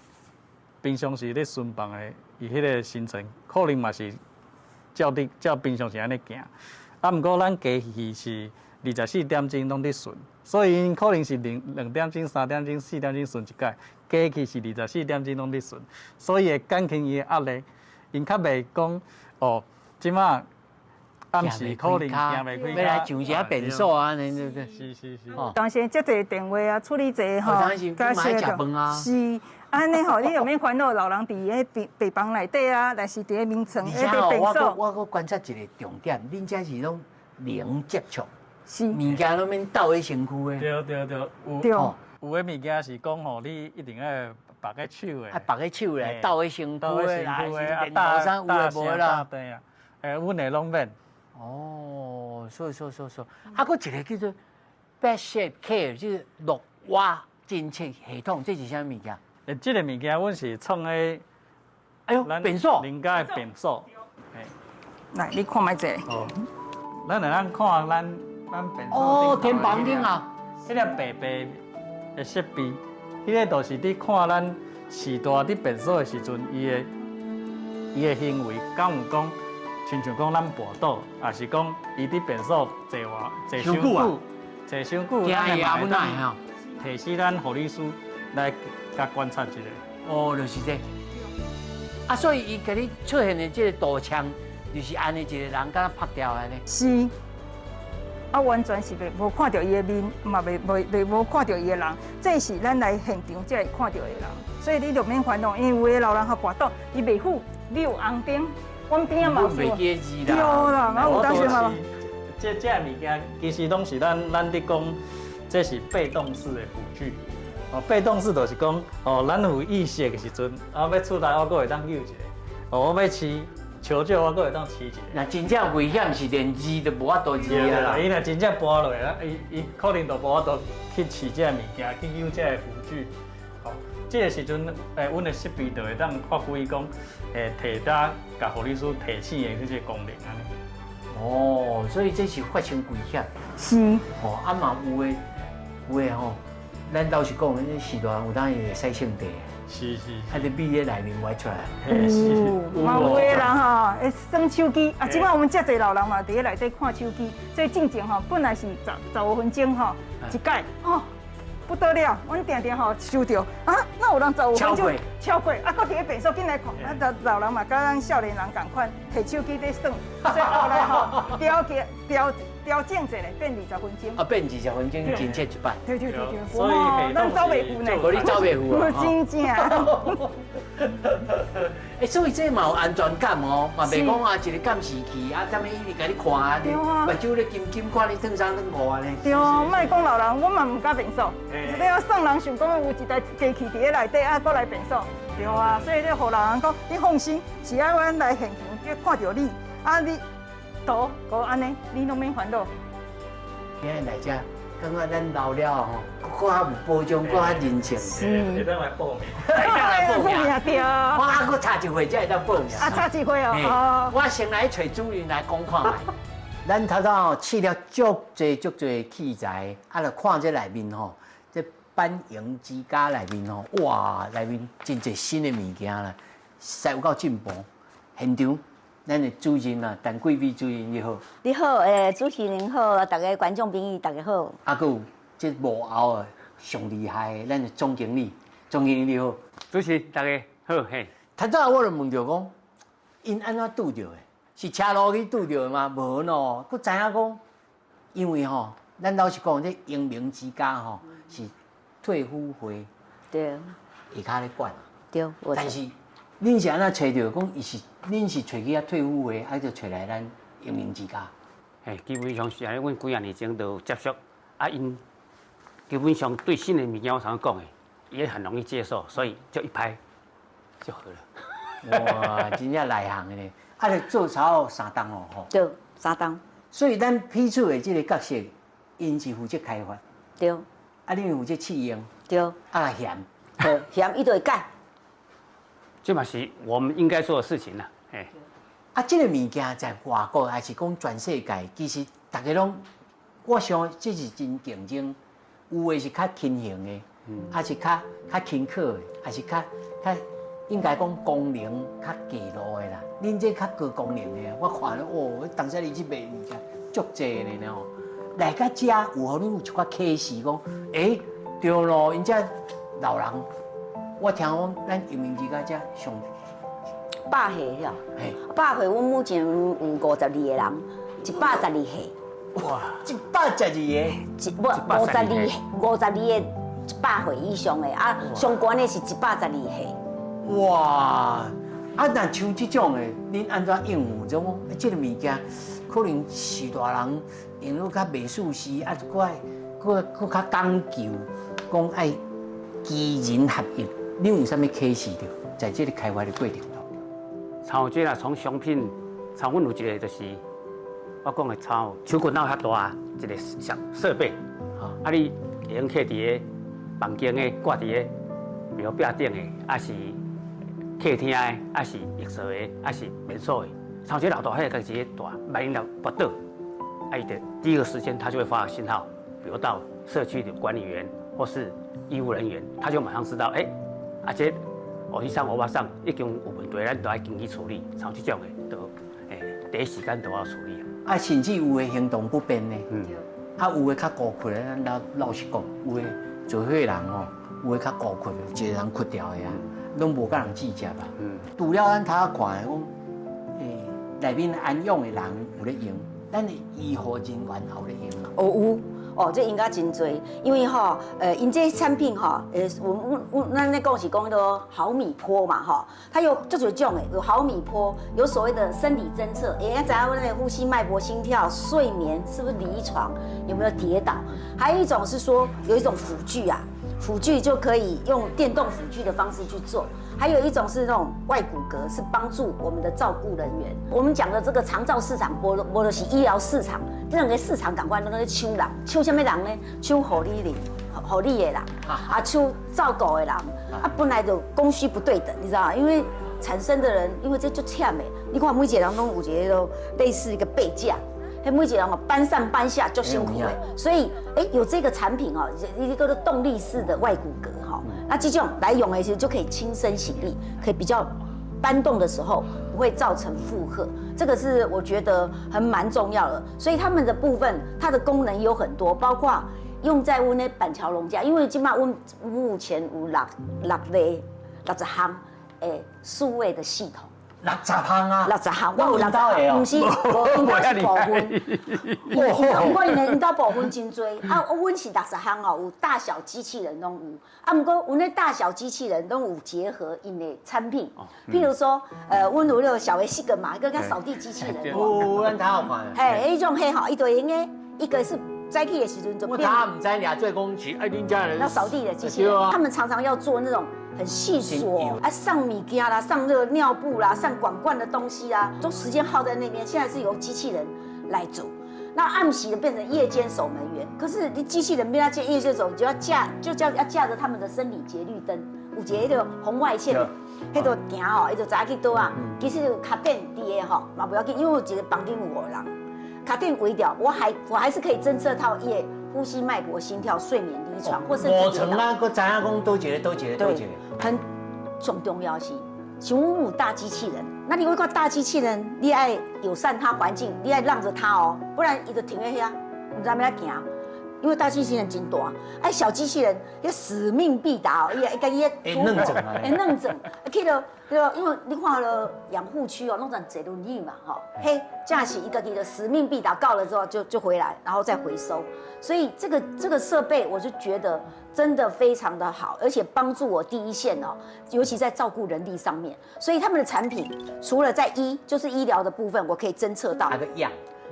F: 平常时咧巡房的，伊彼个行程可能嘛是照平常时按呢行。啊，毋过咱机器是24点钟拢伫巡，所以𪜶可能是2点钟、3点钟、4点钟巡一摆。机器是24点钟拢伫巡，所以会减轻伊的压力。𪜶较袂讲哦，这马暗时可能行袂开，
A: 欲来上一下便所啊，对对对。
F: 是是是。
H: 当时遮济电话啊，处理济吼，
A: 加些就
H: 是按呢吼，你就免烦恼老人伫彼病房内底啊，但是伫咧眠床，
A: 伫便所。我阁观察一个重点，恁这是拢零接触。
H: 是。
A: 物件攏免斗佇身軀的。
F: 對對對，有
H: 對。
F: 有的物件是講吼，你一定愛縛佇手的。
A: 啊，縛佇手的，斗佇身軀的啦，
F: 啊，
A: 電路啥有的無的啦。
F: 對啊，阮的攏免。
A: 哦，所以所以所以，啊，閣一個叫做 Bed Shape Care，就是落窪偵測系統，這是啥物件？
F: 這個物件阮是創喺，
A: 哎喲，便所，
F: 人家的便所。
H: 來，你看覓者。
F: 哦，咱會當看咱便所。
A: 哦，天房頂啊，
F: 彼個白白的設備，彼個就是佇看咱序大佇便所的時陣，伊的行為，敢有講，親像講咱跋倒，抑是講伊佇便所坐偌坐傷久，坐傷久，咱嘛會當提示咱護理師來共觀察一下。
A: 哦，就是這。啊，所以伊共你出現的這個圖像，就是按呢一個人敢若拍掉按呢。
H: 是。啊，完全是袂無看著伊的面，嘛袂袂袂無看著伊的人。這是咱來現場才會看著的人，所以你就免煩惱，因為有的老人予跋倒，伊袂赴，你有紅燈，阮邊仔嘛有。
A: 袂記字啦。
H: 對啦，啊有當時嘛。
F: 這物件其實攏是咱佇講，這是被動式的輔具。哦，被動式就是講，哦，咱有意識的時陣，啊，欲出來我閣會當救一下，哦，我欲飼。求救我閣會當飼一下。
A: 若真正危險是連字都無法度字啊啦。
F: 伊若真正跋落來，伊可能就無法度去飼這个物件，去救這个輔具。吼，這個時陣，阮的設備就會當發揮講，提早共護理師提醒的這個功能按呢。
A: 哦，所以這是發生危險。
H: 是。
A: 吼，啊嘛有的有的吼，咱老實講，這時代有當會使性地。
F: 是是，
A: 啊，佇米咧內面無愛出來。
F: 是。
H: 嘛有的人吼，會耍手機啊。這擺我們遮濟老人嘛，佇咧內底看手機。所以進前吼，本來是15分鐘吼一擺哦，不得了。阮定定吼收著啊，哪有人15分鐘超過啊？閣佇咧便所緊來看，啊，老人嘛，佮咱少年人仝款，提手機咧耍。所以後來吼調整一下，變20分鐘。
A: 啊，變20分鐘，真切一擺。
H: 對對對對，
F: 所以
H: 咱走袂赴呢。
A: 無你走袂赴啊！
H: 真正。
A: 欸，所以這嘛有安全感哦，嘛袂講啊，一個監視器啊，啥物一直共你看啊，目睭咧金金看你脫衫脫褲按呢。
H: 對啊，莫講老人，我嘛毋敢便所。你要送人想講有一台機器佇咧內底啊，閣來便所。對啊，所以你予老人講，你放心，是愛阮來現場，看著你，啊你。都閣按呢，你攏免煩惱。
A: 今日來遮，感覺咱老了吼，閣較有保障，閣較人情。
F: 是。會當來報名。
A: 會當來報名。
H: 對。
A: 我還閣差一歲才會當報名。
H: 啊，差一歲哦。
A: 我先來揣主任來講看覓。咱頭拄吼試了足濟足濟器材，啊，就看這內面吼，這板營之家內面吼，哇，內面真濟新的物件啦，實在有夠進步。現場。咱的主任啊，陳桂美主任你好。
E: 你好，主持人好，大家觀眾朋友大家好。
A: 啊，閣有這幕後的上厲害的，咱的總經理，總經理你好。
G: 主持人大家好嘿。
A: 頭拄仔我就問著講，𪜶按怎拄著的？是車路去拄著的嗎？無喏，閣知影講，因為吼，咱老實講，這英明之家吼是退輔會
E: 對
A: 下跤咧管。
E: 對，
A: 但是。恁是按怎揣著？講伊是恁是揣去遐退輔會，還是揣來咱英明之家？
G: 嘿，基本上是按呢，阮幾仔年前就有接觸，啊，𪜶基本上對新的物件，我頭先講的，也很容易接受，所以就一拍就合了。
A: 哇，真正內行的呢！啊，就做超三冬哦，吼。
E: 對，三冬。
A: 所以咱彼此的這個角色，𪜶是負責開發。
E: 對。
A: 啊，恁負責試用。
E: 對。
A: 啊，嫌。
E: 好，嫌伊就會改。
G: 這嘛是我們應該做的事情啦，嘿。
A: 啊，這個物件在外國還是講全世界，其實大家攏，我想這是真競爭，有的是較輕型的，還是較輕巧的，還是較應該講功能較低落的啦。恁這較高功能的，我看了哦，當時你去賣物件足濟的呢吼。來到遮有予恁有一寡啟示講，欸，對咯，𪜶這老人。我聽講咱英明之家遮上
E: 百歲了，百歲，阮目前有52個人，112歲。
A: 哇，112個？
E: 一不52，52個100歲以上的啊，上懸的是112歲。
A: 哇！啊，若像這種的，恁按怎應付？就講這個物件，可能序大人用了較袂舒適，啊，閣愛閣閣較講究，講愛機人合一，你有啥物啟示著？在這個開發的過程當
G: 中，像這啦，從商品，像阮有一個就是我講的，像手骨腦遐大一個設設備，啊，你會用放佇个房間的掛佇个，比如壁頂的，抑是客廳的，抑是浴室的，抑是便所的。像這老大彼个一個大，萬一若跋倒，啊，伊就第一個時間他就會發信號，比如到社區的管理員或是醫護人員，他就馬上知道，欸，啊這歐吉桑、歐巴桑已經有問題，咱都愛緊急處理。像這種的，都第一時間都要處理。
A: 啊，甚至有的行動不便呢，啊，有的較孤困的，咱老老實講，有的做伙人哦，有的較孤困，一個人困掉的啊，攏無佮人計較吧。除了咱頭仔看的講，內面安養的人有咧用，咱的醫護人員也有咧用。
E: 哦有，哦，這應該真濟，因為吼，𪜶這產品吼，我我咱咧講是講彼個毫米波嘛，吼，它有足濟種的，有毫米波，有所謂的生理偵測，會使知影阮的呼吸脈搏、心跳、睡眠是不是離床，有沒有跌倒，還有一種是說有一種輔具啊，輔具就可以用電動輔具的方式去做。還有一種是那種外骨骼，是幫助我們的照顧人員。我們講的這個長照市場，無無就是醫療市場，這兩個市場共款攏咧搶人，搶啥物人呢？搶護理人、護理的人，啊，搶照顧的人，啊，本來就供需不對等，你知道嗎？因為產生的人，因為這足忝的，你看每一個人攏有一個類似一個背架，彼每一個人哦搬上搬下足辛苦的，所以有這個產品哦，一個動力式的外骨骼哈，那這種來用的時候就可以輕身省力，可以比較搬動的時候不會造成負荷，這個是我覺得還蠻重要的。所以他們的部分，它的功能有很多，包括用在阮的板橋農家，因為這馬阮目前有六個60項的數位的系統。
A: 60項啊！
E: 60項，我有60項，毋是，無𪜶兜是部分，毋過𪜶的𪜶兜部分真濟，啊，阮是60項哦，有大小機器人攏有，啊，毋過阮的大小機器人攏有結合𪜶的產品，譬如說，阮有那個小的四個嘛，一個叫掃地機器人，
A: 有，咱頭有看。
E: 嘿，彼種彼吼，伊就用的，一個是早起的時陣就變。
A: 我頭毋知掠做工是愛恁家人。
E: 那掃地的機器人，他們常常要做那種。很細瑣啊，上物件啦，上這個尿布啦，上管罐的東西啊，都時間耗在那邊。現在是由機器人來做，那暗時的變成夜間守門員。可是你機器人變成夜間守，就要架，就叫要架着他們的生理節律燈，有一個彼個紅外線，彼個行吼，伊就知影去佗啊。其實有跤墊佇的吼，嘛不要緊，因為有一個房間有五個人，跤墊圍掉，我還是可以偵測到夜呼吸脈搏、心跳、睡眠、離床，或是
A: 五層啊，閣知影講佗一個，佗一個，佗一個。
E: 很上重要是，像阮有大機器人，那你會看大機器人，你愛友善它環境，你愛讓著它哦，不然伊就停在遐，毋知欲按怎行。因為大機器人真大，哎，小機器人要使命必達哦，伊會伊
A: 會軟整啊，
E: 會軟整，去到去因為你看了養護區哦，攏總坐輪椅嘛，吼，嘿，這是伊家己的使命必達，到了之後就回來，然後再回收。所以這個設備，我就覺得真的非常的好，而且幫助我第一線哦，尤其在照顧人力上面。所以他們的產品除了在醫，就是醫療的部分，我可以偵測到。
A: 那個養，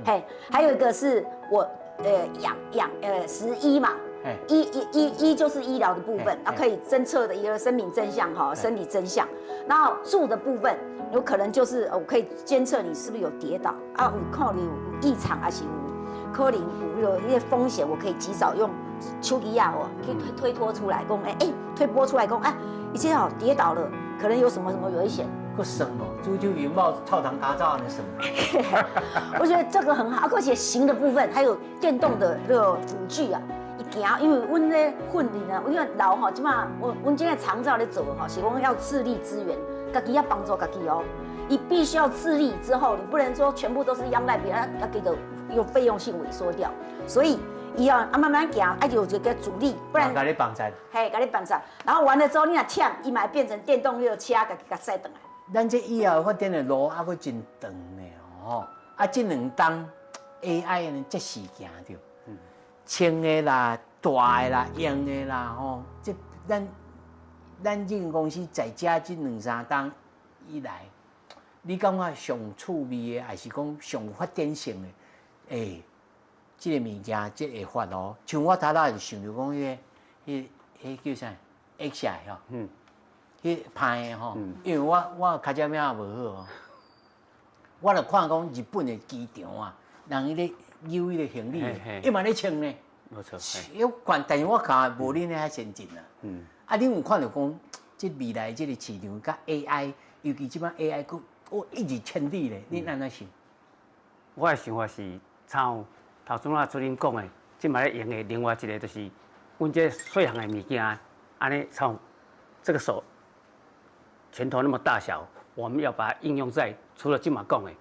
E: 嘿，還有一個是我。養養食醫嘛，醫醫醫醫就是醫療的部分，啊，可以偵測的一個生命真相哈，生理真相。然後住的部分，有可能就是我可以監測你是不是有跌倒啊，有可能有異常，還是有可能有一些風險，我可以及早用手機啊，哦，可以推脫出來，講哎推播出來講哎，已經哦跌倒了，可能有什麼什麼危險。
A: 閣算哦，煮酒云帽臭糖加走按呢算。
E: 我覺得這個很好，而且行的部分還有電動的這個輔具啊，伊行，因為阮咧訓練啊，因為老吼，這馬阮阮這個長照咧做吼，是講要自立資源，家己要幫助家己哦。你必須要自立之後，你不能說全部都是仰賴別人，家己就用費用性萎縮掉。所以伊要啊慢慢行，啊就有一個阻力，不然。共
A: 你幫助。
E: 嘿，共你幫助。然後完了之後，你若忝，伊嘛會變成電動那個車，家己共載轉來。
A: 咱這以後發展的路還閣真長呢，吼！啊，這兩冬 AI 呢，這時行著，輕的啦、大的啦、硬的啦，吼！這咱這間公司在遮這兩三冬以來，你感覺上趣味的，還是講上有發展性的？欸，這個物件，這個會發哦。像我頭仔就想著講，彼個叫啥？X 吼，彼歹的吼，因為我跤隻命無好哦。我就看講日本的機場啊，人伊咧扭彼個行李，伊嘛咧穿呢。
G: 無錯。
A: 有看，但是我看無恁遐先進啊。啊，你有看著講，這未來這個市場佮 AI，尤其這擺 AI 閣一日千里咧，你按怎想？
G: 我的想法是，像頭拄仔主任講的，這擺咧用的另外一個就是，阮這細項的物件，按呢像這個手拳頭那麼大小，我們要把它應用在除了這馬講的，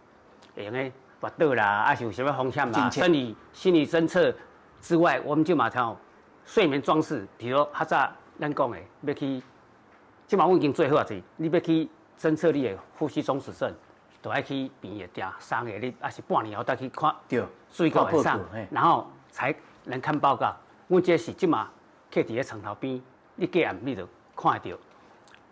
G: 會用咧跋倒啦，還是有啥物風險啦，生理、心理偵測之外，我們這馬像睡眠裝置，比如較早咱講的，欲去，這馬阮已經做好啊，就是你欲去偵測你的呼吸中止症，就愛去病院訂3個日，還是半年後再去看，水過會送，然後才能看報告。阮這是這馬徛佇咧床頭邊，你過暗你就看會著，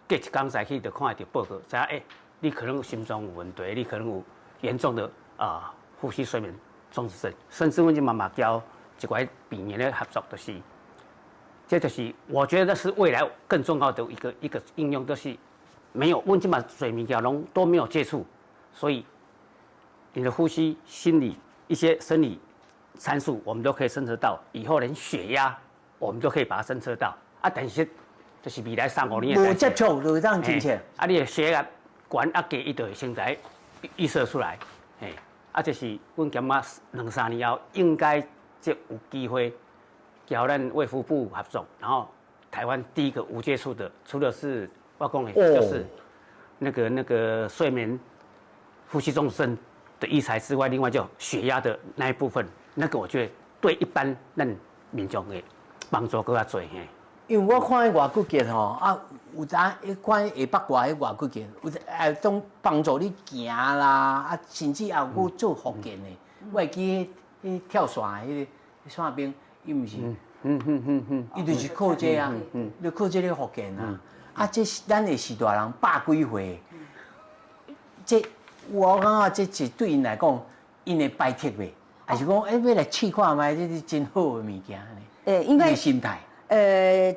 G: 過一工再去就看會著報告，知影欸，你可能心臟有問題，你可能有嚴重的呼吸睡眠中止症，甚至阮這馬嘛交一寡病院咧合作，就是，這就是我覺得是未來更重要的一個應用，就是沒有阮這馬濟物件攏都沒有接觸，所以你的呼吸、心理一些生理參數，我們都可以偵測到。以後連血壓，我們都可以把它偵測到。啊，但是就是未來3、5年
A: 無接觸就會當偵測。
G: 啊，你的血壓懸啊低，伊就會先來預測出來。嘿，啊，這是阮感覺2、3年後應該就有機會，交咱衛福部合作，然後台灣第一個無接觸的，除了是我講的，就是那個睡眠呼吸中止症的醫材之外，另外就血壓的那一部分，那個我覺得對一般咱民眾的幫助閣較濟嘿。
A: 因為我看彼外骨骼吼，啊，有當彼款下腹掛彼外骨骼，有當幫助你行啦，啊，甚至也有閣做復健的。我會記彼跳傘的彼個傘兵，伊毋是，伊就是靠這啊，就靠這個復健啊。啊，這是咱的時代人百幾歲，這我感覺這是對𪜶來講，𪜶會排斥袂？還是講欸，欲來試看覓，這是真好的物件呢？
E: 欸，應該
A: 心態。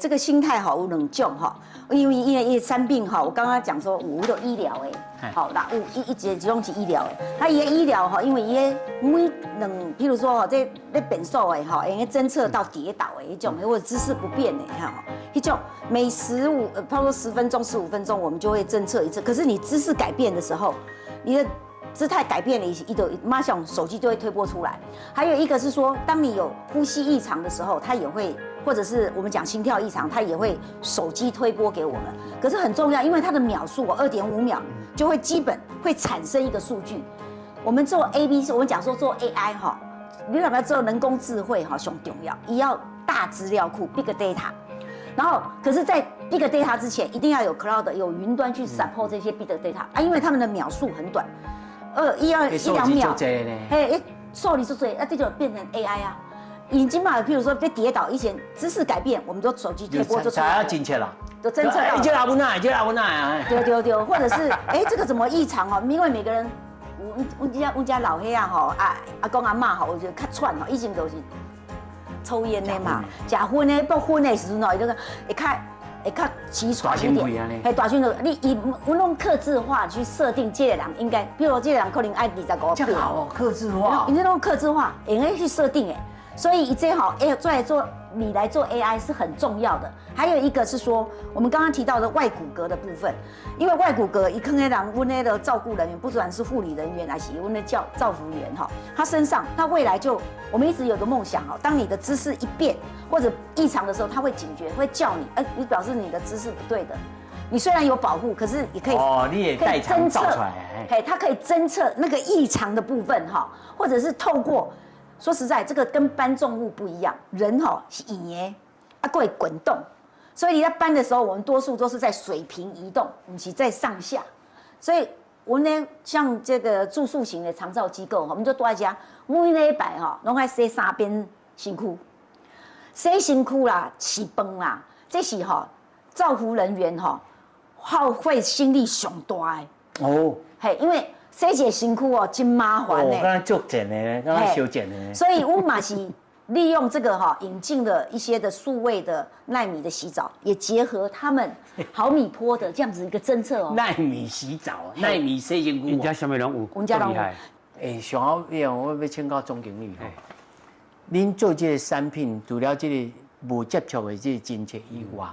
E: 這個心態吼有兩種吼，因為產品吼，我剛剛講說有彼個醫療的，好，那有一一種是醫療的，啊，伊的醫療吼，因為伊的每兩，譬如說吼，這咧變數的吼，會用偵測到跌倒的彼種，或者姿勢不變的哈，彼種每15，譬如說10分鐘、15分鐘，我們就會偵測一次。可是你姿勢改變的時候，你的姿態改變了，伊就馬上手機就會推播出來。還有一個是說，當你有呼吸異常的時候，它也會。或者是我們講心跳異常，它也會手機推播給我們。可是很重要，因為它的秒數2.5秒就會基本會產生一個數據。我們做 A B C，我們講說做 AI 哈，你若欲做人工智慧哈，上重要，伊要大資料庫 Big Data。然後，可是，在 Big Data 之前，一定要有 Cloud，有雲端去 support 這些 Big Data 啊，因為他們的秒數很短，二一二一兩秒，嘿，數字足濟，啊，這就變成 AI 啊。已經嘛，譬如說被跌倒，以前姿勢改變，我們都手機推播就出來
A: 了。真切了，
E: 就偵測到。
A: 這阿文啊，這阿文啊。
E: 對對對，或者是哎，這個怎麼異常哦？因為每個人，阮家老歲仔吼，啊阿公阿嬤吼，我覺得較喘吼，以前都是抽菸的嘛，食薰的、爆薰的時陣吼，伊就會較氣喘一點。嘿，大聲就你伊，阮攏客製化去設定這個人應該，比如說這個人可能愛25
A: 這好哦，客製化。
E: 你這種客製化，會用去設定的。所以這吼，哎，做你來做 AI 是很重要的。還有一個是說，我們剛剛提到的外骨骼的部分，因為外骨骼伊囥彼人，阮那個照顧人員，不管是護理人員還是阮的照服員哈，他身上，他未來就我們一直有個夢想哈，當你的姿勢一變或者異常的時候，他會警覺，會叫你，哎，你表示你的姿勢不對的。你雖然有保護，可是也可以
A: 哦，你也
E: 可以偵測，嘿，它可以偵測那個異常的部分哈，或者是透過。說實在，這個跟搬重物不一樣，人吼是圓的，啊，會滾動，所以你在搬的時候，我們多數都是在水平移動，毋是在上下。所以，我呢，像這個住宿型的長照機構，我們就蹛佇遮，每禮拜吼，攏愛洗三遍身軀，洗身軀啦，飼飯啦，這是吼照護人員吼耗費心力上大的。
A: 哦，
E: 嘿，因為洗一个身軀哦，真麻煩的。
A: 敢若足賤的，敢若相賤的。
E: 所以阮嘛是利用這個哈，引進了一些的數位的奈米的洗澡，也結合他們毫米波的這樣子一個偵測哦。
A: 奈米洗澡，奈米洗身軀。
G: 阮遮啥物攏有，
E: 阮遮攏有。
A: 欸，上後尾我欲請教總經理吼，恁做這個產品，除了這個無接觸的這個偵測以外，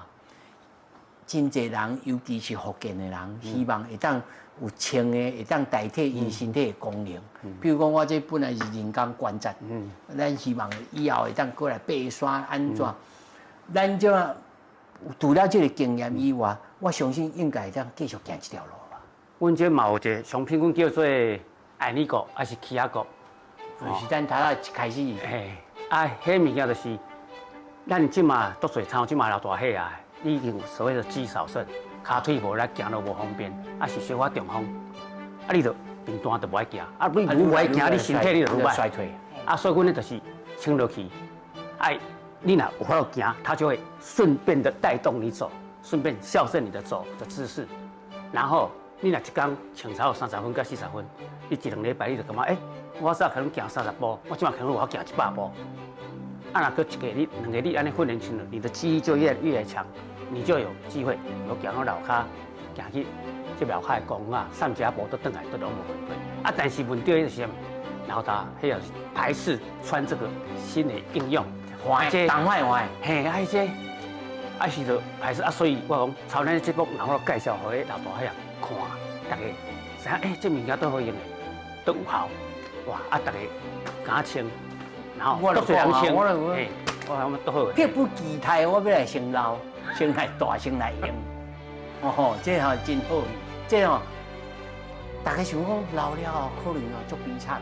A: 真濟人，尤其是復健的人，希望會當有穿的，會當代替𪜶身體的功能。比如講，我這本來是人工關節，咱希望以後會當過來爬山按怎？咱這除了這個經驗以外，我相信應該會當繼續行這條路吧。
G: 阮這嘛有一個商品，阮叫做愛尼國，還是起仔國，
A: 就是咱頭仔一開始。
G: 嘿，啊，彼物件就是，咱這馬足濟像這馬老大歲啊，已經有所謂的肌少症，跤腿無力，行路無方便，啊是小可中風，啊你就貧惰就無愛行，啊你愈無愛行，你身體你就愈歹
A: 衰退。
G: 啊，所以阮呢就是穿落去，哎，你若有法度行，它就會順便的帶動你走，順便校正你的走的姿勢，然後你若一工穿超過30分到40分，你一兩禮拜你就感覺，欸，我早可能行30步，我這馬可能有法行100步。啊，若閣一個月、兩個月按呢訓練成了，你的記憶就越來強，你就有機會有行到樓跤，行去這樓跤的公園啊，散一下步都轉來都攏無問題。啊，但是問題就是啥物？老大，彼個是排斥穿這個新的應用，
A: 換這當壞壞，
G: 嘿，啊，這啊是就排斥啊，所以我講，朝咱這節目，然後介紹予彼老大歲看，大家知影，欸，這物件都好用的，都有效，哇！啊，大家敢穿，然後足濟人穿，嘿，我感覺都好。
A: 迫不及待，我欲來先老，先來大，先來用。哦，這吼真好，這吼，大家想講老了後可能哦足悲慘。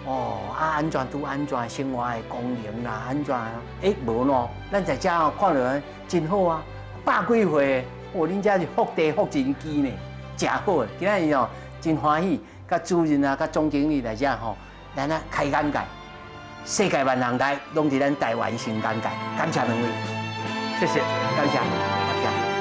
A: 哦，啊，按怎拄按怎生活的功能啦，按怎？欸，無喏，咱在遮哦看著真好啊，百幾歲，哦，恁遮是復地復人機呢，誠好。今仔日哦，真歡喜，佮主任啊，佮總經理來遮吼，咱啊開眼界，世界萬人台攏佇咱台灣新眼界，感謝兩位，
G: 謝謝，
A: 感謝，感謝。